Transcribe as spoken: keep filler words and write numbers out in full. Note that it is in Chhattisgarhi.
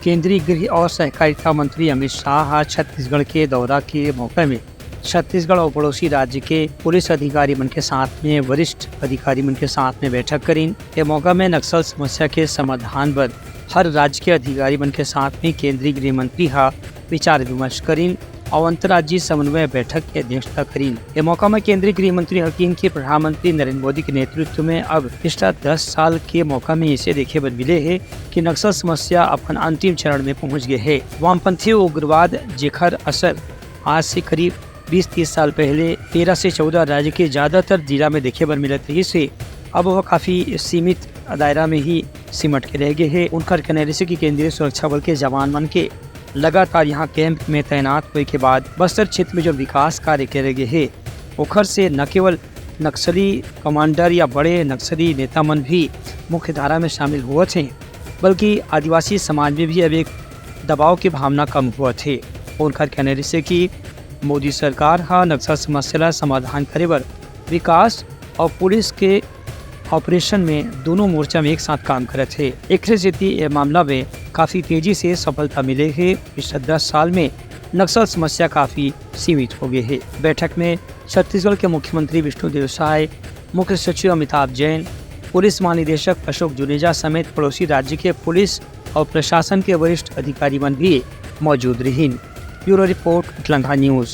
केंद्रीय गृह और सहकारिता मंत्री अमित शाह ह छत्तीसगढ़ के दौरा के मौका में छत्तीसगढ़ और पड़ोसी राज्य के पुलिस अधिकारी मन के साथ में, वरिष्ठ अधिकारी मन के साथ में बैठक करीन। ए मौका में नक्सल समस्या के समाधान बर हर राज्य के अधिकारी मन के साथ में केंद्रीय गृह मंत्री ह विचार विमर्श करीन और अंतर्राज्यीय समन्वय बैठक के अध्यक्षता करीन। ए मौका में केंद्रीय गृह मंत्री ह किहिन कि प्रधानमंत्री नरेंद्र मोदी के नेतृत्व में अब पिछला दस साल के मौका में इसे देखे बर मिले हे कि नक्सल समस्या अपन अंतिम चरण में पहुंच गए हे। वामपंथी उग्रवाद, जेकर असर आज से करीब बीस तीस साल पहले तेरह से चौदह राज्य के ज्यादातर जिला में देखे बर मिलत रहिस हे, अब वह काफी सीमित दायरा में ही सिमट के रह गए हे। उनकर कहना रिहिस कि केंद्रीय सुरक्षा बल के जवान मन के लगातार यहाँ कैंप में तैनात होए के बाद बस्तर क्षेत्र में जो विकास कार्य करे गए हे, ओखर से न केवल नक्सली कमांडर या बड़े नक्सली नेता मन भी मुख्य धारा में शामिल होवत हें, बल्कि आदिवासी समाज में भी अब एक दबाव की भावना कम होवत हे। उनकर कहना रिहिस कि मोदी सरकार ह नक्सल समस्या ला समाधान करे बर विकास और पुलिस के ऑपरेशन में दोनों मोर्चा में एक साथ काम करत हे। एकरे सेती ए मामला में काफी तेजी से सफलता मिले हे। पिछले दस साल में नक्सल समस्या काफी सीमित हो गए हे। बैठक में छत्तीसगढ़ के मुख्यमंत्री विष्णुदेव साय, मुख्य सचिव अमिताभ जैन, पुलिस महानिदेशक अशोक जुनेजा समेत पड़ोसी राज्य के पुलिस और प्रशासन के वरिष्ठ अधिकारी मन भी मौजूद रहिन। ब्यूरो रिपोर्ट, इटलंगा न्यूज।